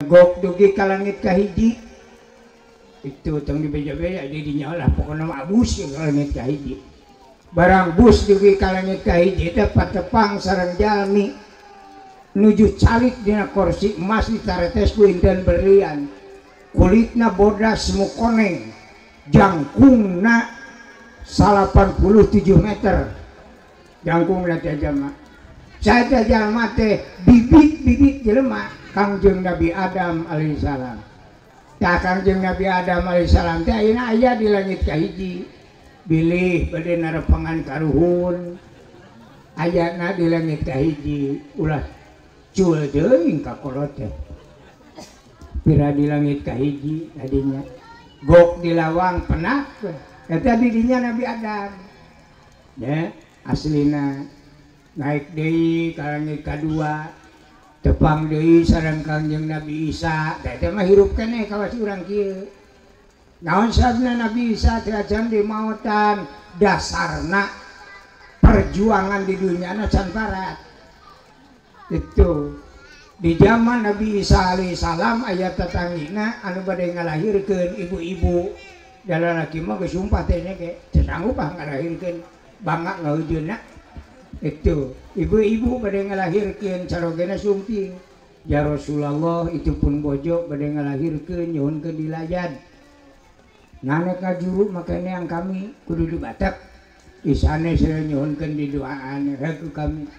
Gok dugi ka langit kahiji itu tong dibeja-beja di dinya lah pokona mah abus ka langit kahiji. Barang bus dugi ka langit kahiji teh patepang sareng jalmi nuju calik dina kursi emas ditaretes ku inten berlian, kulitna bodas mukoneng, jangkungna 87 meter jangkungna teh jalma. Saeta jalma teh bibit-bibit jelema Kangjeng Nabi Adam alaihissalam. Tah Kangjeng Nabi Adam alaihissalam teh ayeuna aya di langit kahiji, bilih bade narepangan karuhun ayana di langit kahiji, ulah cul deui ka kolot teh. Pira di langit kahiji tadinya gok di lawang penak eta di dinya Nabi Adam ya aslina. Naik deui ka langit kadua, tepang deui sareng Kangjeng Nabi Isa. Teh mah hirup keneh kawas urang kieu. Naon sabna Nabi Isa teh acan dimautan, dasarna perjuangan di dunyana can parat. Itu di zaman Nabi Isa alaihissalam aya tatangina anu bade ngalahirkeun ibu-ibu. Da lalaki mah geus sumpah teh nya ge teu sanggup ah ngalahirkeun bangga ngahujeunna. Itu ibu-ibu bade ngalahirkeun carogena sumping. Ya Rasulullah itu pun bojo bade ngalahirkeun nyuhunkeun dilayan. Nanek ngajuru makanya yang kami kudu dibatek. Isane saya nyuhunkeun didoaan ku kami.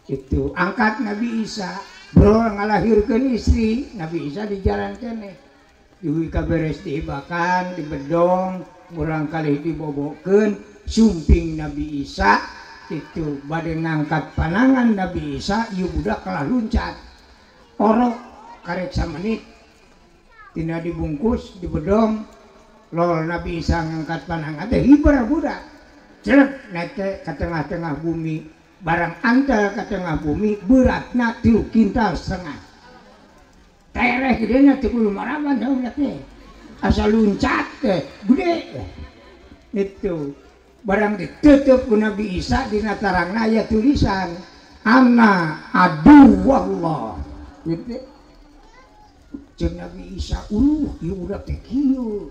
Itu angkat Nabi Isa bro ngalahirkeun istri Nabi Isa di jalan keneh. Diwi kaberes diibakan, dibedong, murang kali dibobokeun sumping Nabi Isa. Itu bade ngangkat panangan Nabi Isa ieu budak kalah luncat orok karek samenit tina dibungkus dibedong lol Nabi Isa ngangkat panangan teh hiber budak celep naik ke tengah-tengah bumi, barang antel ke tengah bumi beratna 3,5 kintal. Tereh gedena teu kudu maraban budak teh asa luncat teh gede. Itu barang ditutup ku Nabi Isa dina tarangna aya tulisan ana adu wallah gitu. Jeung Nabi Isa ieu budak teh kieu.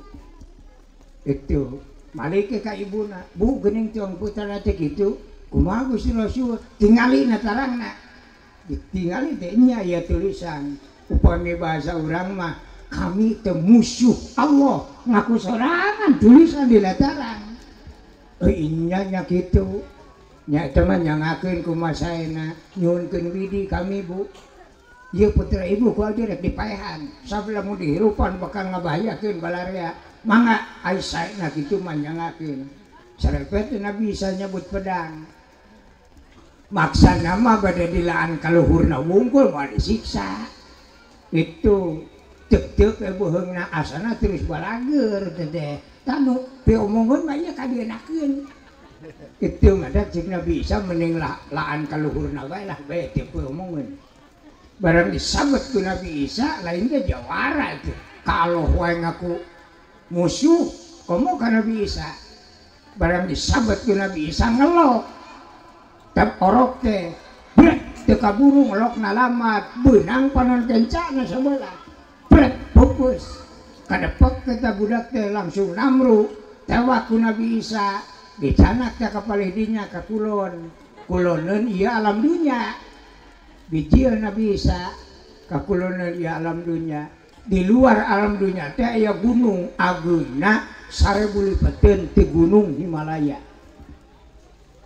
Itu malik ka ibuna, bu geuning tiong putrana teh kitu kumaha Gusti Rasul tingali na tarangna ditingali teh nya aya tulisan upami bahasa urang mah kami teh musuh Allah ngaku sorangan tulisan di tarang. Inya nya kitu nya eta mah nyangakeun kumaha saena nyuhunkeun widi kami bu ieu putra ibu ku aja rek dipaehan sabla mun dihirupan bakal ngabahayakeun balarea mangga ai saena kitu mah nyangakeun. Sarepet Nabi Isa nyebut pedang maksana mah bade dilaan kaluhurna wungkul moal disiksa. Itu tek-tek boheungna asana terus balager teh tanu piomongan mah ieu kadienakeun. Itu ngadak cik Nabi Isa mending laan kaluhurna bae lah bae teu piomongan. Barang disabet ku Nabi Isa lain ge jawara itu. Kalau wae ngaku musuh komo ka Nabi Isa. Barang disabet ku Nabi Isa ngelok. Tep orok teh brek teu kaburu ngelokna lamat beunang panon kencana sabelah. Brek pupus. Kadepek kita budak teh langsung namru tewak ku Nabi Isa dicanak teh ka palih dinya ka kulon kuloneun ieu alam dunya bijil Nabi Isa ka kuloneun ieu alam dunya. Di luar alam dunya teh aya gunung ageungna 1000 lipeteun ti gunung Himalaya.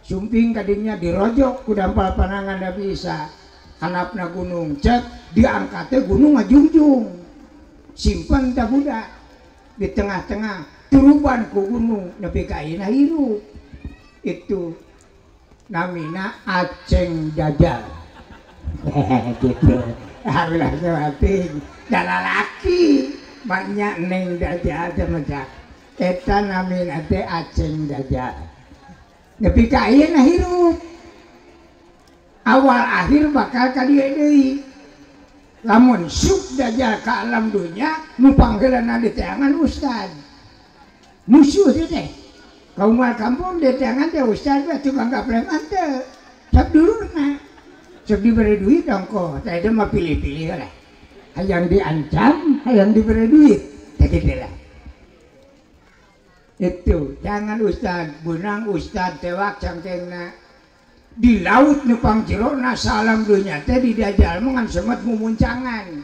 Sumping kadinya dirojok ku dampal panangan Nabi Isa hanapna gunung cek diangkat teh gunung ngajungjung simpen teh budak di tengah-tengah turuban ku gunung nepi ka ayeuna hirup. Itu namina Aceng Dajjal. Gitu alhamdulillah teuing da lalaki banyak neng Dajjal teh mah eta namina teh Aceng Dajjal nepi ka ayeuna hirup. Awal akhir bakal ka dieu deui. Lamun suk Dajjal ka alam dunya nu panggeulana diteangan ustad musuh teh kaum kampung diteangan teh ustad mah tukang gapreman teh sok dulurna sok diberi duit ongkoh teh eta mah pilih-pilih lah. Hayang diancam, hayang diberi duit. Begitulah. Itu jangan ustad, bunang ustad tewak cangkengna. Di laut nu pangjerona salam dunya teh di dajjal mah ngan semet mumuncangan.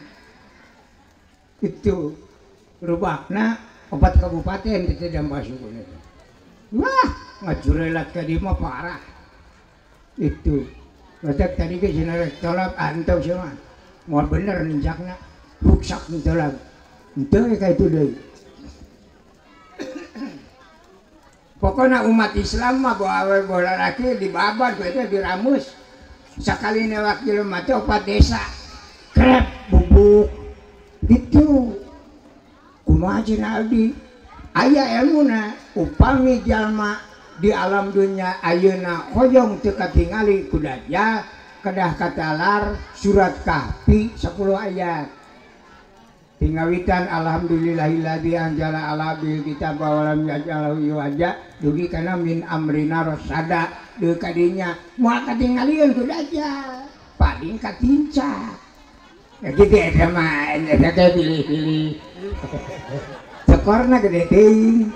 Itu rubahna opat kabupaten teh Dambasuku. Wah, ngajurelat ka dieu mah parah. Itu. Batak tadi ge cenah rek tolap antau sia mah. Moal bener ninjakna, ruksak tolap. Henteu ka itu deui. Pokoknya umat Islam mah bawa awe bawa lalaki dibabat we teh diramus. Sakali newak jelema teh opat desa. Krep bubuk gitu. Kumaha cenah abdi? Aya elmuna upami jalma di alam dunya ayeuna hoyong teu katingali ku dajjal kedah katalar surat Kahfi 10 ayat. Tingawitan alhamdulillahilladzi anzala ala abdihi kitaba wa lam yaj'alhu iwaja dugi kana min amrina rasada deui ka dinya moal katingalieun ku dajjal paling katinca. Ya gitu eta mah eta teh pilih-pilih. Sekorna gede teuing.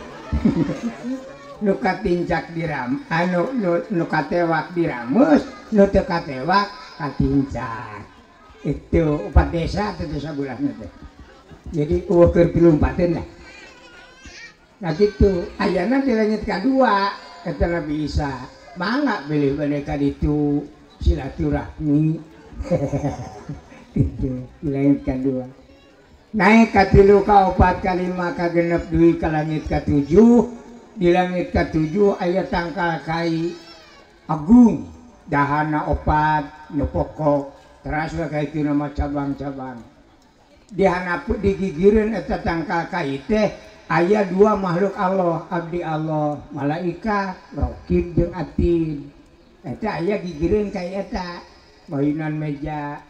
Nu katincak diram anu nu katewak diramus nu teu katewak katincak. Itu opat desa teh desa bulan teh. Jadi eueuh keur pilumpateun lah. Nah kitu ayana di langit kadua eta Nabi Isa. Mangga bilih bade ka ditu silaturahmi. Itu di langit kadua. Naik ka tilu ka opat ka lima ka genep deui ka langit ka tujuh. Di langit ka tujuh aya tangkal kai agung dahana opat nu pokok teras we ka itu nama cabang-cabang. Dihanaput digigireun eta tangkal kai teh aya dua makhluk Allah, abdi Allah, malaikat raqib jeung atid. Eta aya gigireun kai eta mainan meja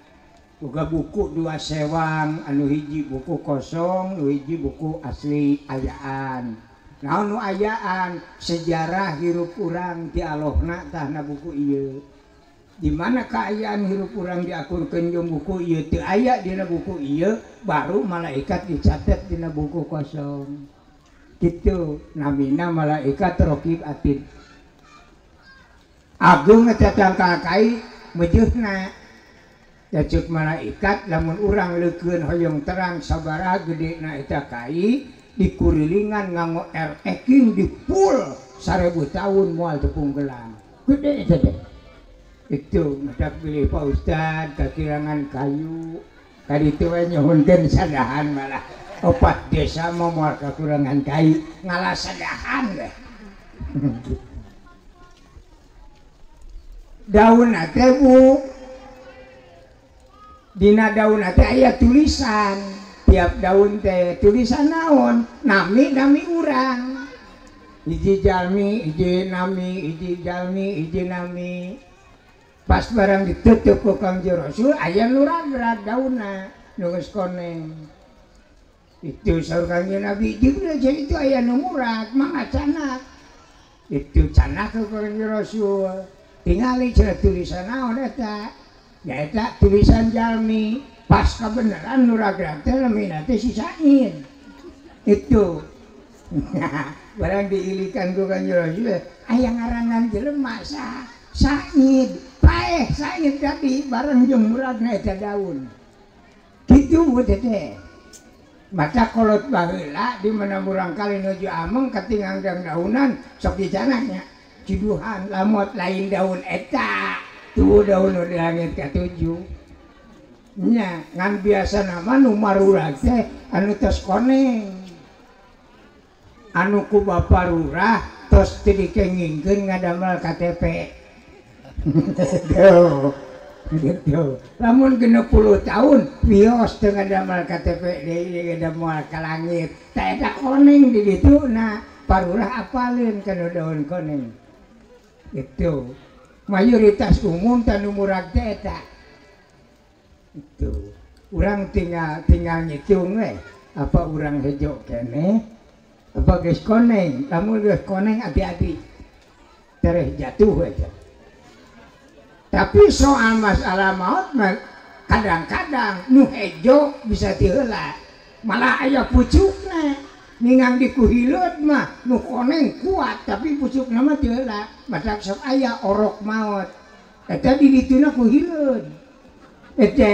boga buku dua sewang anu hiji buku kosong, nu hiji buku asli ayaan. Naon nu ayaan sejarah hirup urang ti Allahna tahna buku ieu. Di mana kaayaan hirup urang diakurkeun jeung buku ieu teu aya dina buku ieu baru malaikat dicatet dina buku kosong. Kitu namina malaikat raqib atid. Agung eta tangkal kai mejeuhna. Ceuk malaikat lamun urang leukeun hoyong terang sabaraha gedena eta kai dikurilingan nganggo ereking dipul 1000 tahun moal tepung gelang. Gede eta teh. Itu matak pilih Pak Ustad kakirangan kayu kaditu we nyuhunkeun sadahan malah opat desa mah moal kakurangan kayu ngalah sadahan we. Daun teh Bu dina daun teh aya tulisan tiap daun teh tulisan naon nami-nami urang hiji jalmi hiji nami hiji jalmi hiji nami. Pas barang ditutup ku Kangjeng Rasul aya nu ragrag daunna nu geus koneng. Itu saur Kangjeng Nabi Jibril jadi itu aya nu murag mangga canak. Itu canak ku Kangjeng Rasul tingali cenah tulisan naon eta. Ya eta tulisan jalmi pas kabeneran nu ragrag teh lemina teh si Said. Itu barang diilikan ku Kangjeng Rasul aya ngarangan jelema sa Said. Paeh Said tadi bareng jeung muradna eta daun. Kitu teh. Mata kolot baheula di mana murangkali nuju ameng katingang daunan sok dicanaknya. Ciduhan lamot lain daun eta. Tuh daun nu di langit katujuh. Nya ngan biasa nama nu marurag teh anu tos koneng. Anu ku bapa lurah tos teu dikengingkeun ngadamel KTP. Gitu. Lamun 60 tahun wios teu ngadamel KTP deui ngadamel ka langit. Tah eta koneng di ditu na parurah apaleun kana daun koneng. Itu mayoritas umum tanu murag teh eta. Itu urang tinggal ngitung we apa urang hejo keneh apa geus koneng. Lamun geus koneng hati-hati tereh jatuh aja. Tapi soal masalah maut mah Kadang-kadang nu hejo bisa tiheula malah aya pucukna ningang di kuhileut mah nu koneng kuat tapi pucukna mah tiheula matak sok aya orok maot eta di dituna kuhileut eta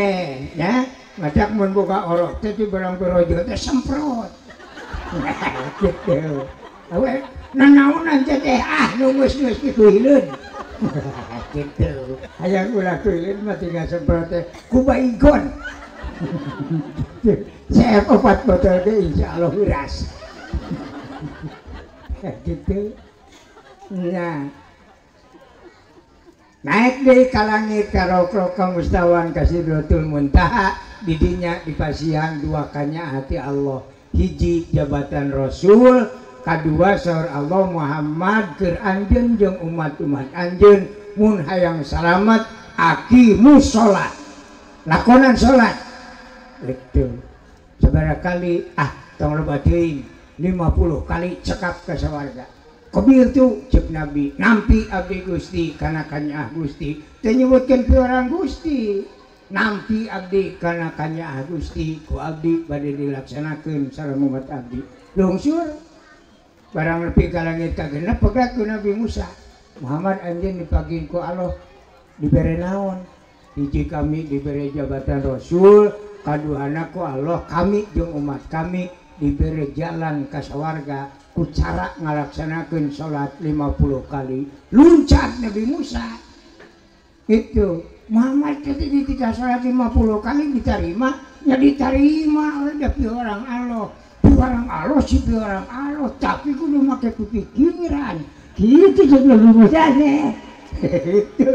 ya matak mun boga orok teh di barang berojo teh semprot gitu awe nanaonan teh ah nu geus-geus di kuhileut gitu hayang ulah kuhileut mah tinggal semprot teh ku baygon saya opat botol ge insyaallah beras gitu. Nah naik deui ka langit ka rokrok ka mustawan ka Sidratul Muntaha didinya dipasihan dua kanya hati Allah hiji jabatan Rasul kadua saur Allah Muhammad keur anjeun jeung umat-umat anjeun mun hayang salamet aqimus shalat lakonan salat gitu. Sabaraha kali ah tong loba teuing 50 kali cekap ka sawarga. Qabil tu ceuk Nabi nampi abdi Gusti kana kanyaah Gusti teu nyebutkeun piwarang Gusti nampi abdi kana kanyaah Gusti ku abdi bade dilaksanakeun sareng umat abdi lungsur barang nepi ka langit ka genep pegat ku Nabi Musa Muhammad anjeun dipagin ku Allah dibere naon hiji kami dibere jabatan Rasul kaduhana ku Allah kami jeung umat kami dibere jalan ka sawarga ku cara ngalaksanakeun salat 50 kali luncat Nabi Musa itu Muhammad ketika salat 50 kali diterima ya diterima oleh orang Allah orang Allah sih orang Allah tapi kudu make pikiran gitu jeung Nabi Musa teh itu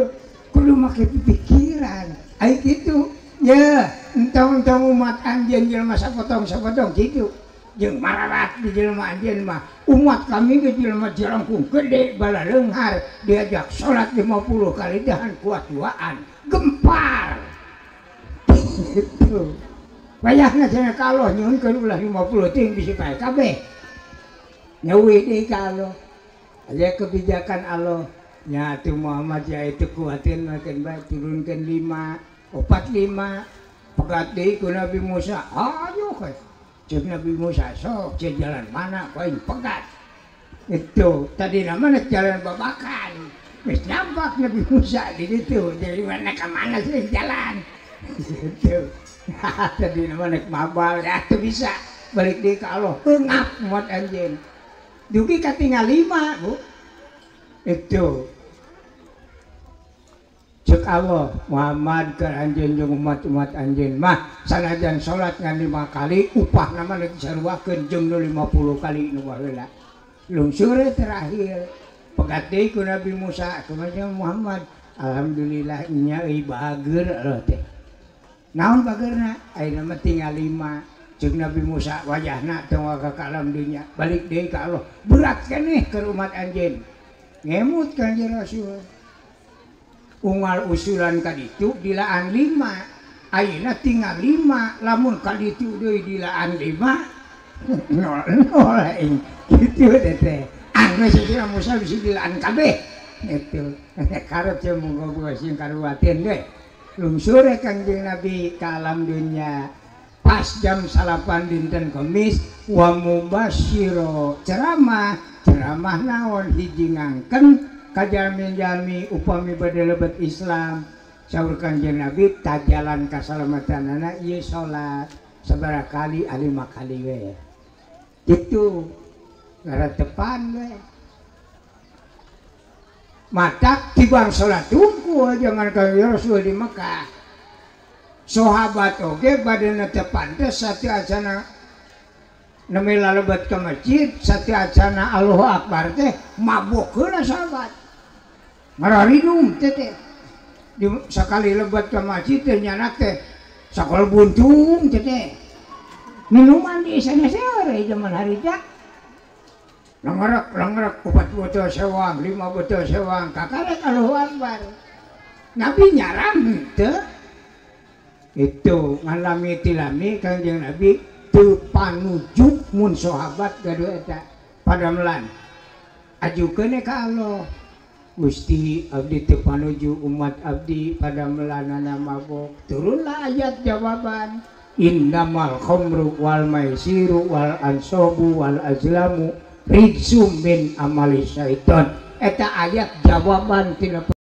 kudu make pikiran ai kitu ya entong-entong umat anjeun jelema sapotong-sapotong kitu jeung mararat di jelema anjeun mah umat kami ge jelema jelengkung gede balaleunghar diajak salat 50 kali dahan kuat duaan gempar gitu wayahna cenah ka Allah nyuhunkeun ulah 50 teuing bisi pae kabeh nyawi deui ka Allah aya kebijakan Allah nya atuh Muhammad ya itu kuatin makin bae turunkeun 5 opat 5 pegat deui ku Nabi Musa ayo we ceuk Nabi Musa sok ceuk jalan mana koin pegat itu tadi namanya jalan babakan geus nampak Nabi Musa di ditu jadi mana ka mana sih jalan gitu tadi namanya mabal ya teu bisa balik deui ka Allah heungap muat anjeun dugi katinggal 5 Bu itu cek Allah Muhammad ke anjeun jeung umat-umat anjeun mah sanajan salat ngan 5 kali upahna mah disaruakeun jeung nu 50 kali nu baheula lungsur terakhir pegat deui ku Nabi Musa kumaha Muhammad alhamdulillah nya euy bager Allah teh naon bagerna ayeuna mah tinggal 5 ceuk Nabi Musa wajahna tong ka alam dunya balik deui ka Allah berat keneh keur umat anjeun ngemut kanjeng Rasul unggal usulan kaditu dilaan 5 ayeuna tinggal 5 lamun kaditu deui dilaan 5 nol nol aing kitu teh anggeus si Musa bisi dilaan kabeh gitu karep teh munggo sing karuwatin we lungsur Kanjeng Nabi ka alam dunya pas jam 9 dinten Kemis wa mubasyiro ceramah ceramah naon hiji ngangken kajalmi-jalmi upami bade lebet Islam saur Kanjeng Nabi tajalan kasalamatanana ieu salat sabaraha kali 5 kali we kitu ngaretepan we matak tibang salat tungkul jangan ka Rasul di Mekah sahabat oge bade netepan teh sateuacana nembe lalebet ka masjid sateuacana Allahu Akbar teh mabok heula sahabat ngararinum teh teh sakali lebet ka masjid teh nyanak teh sakol buntung teh teh minuman di sana-sana zaman harita lengerek lengerek 4 botol sewang 5 botol sewang kakarek Allahu Akbar Nabi nyaram teu itu ngalami tilami Kanjeng Nabi teu panuju mun sahabat gaduh eta padamelan ajukeun ka Allah Gusti abdi teu panuju umat abdi pada melanana mabok. Turunlah ayat jawaban innamal khamru wal maisiru wal ansobu wal azlamu rijsum min amali syaiton. Eta ayat jawaban tina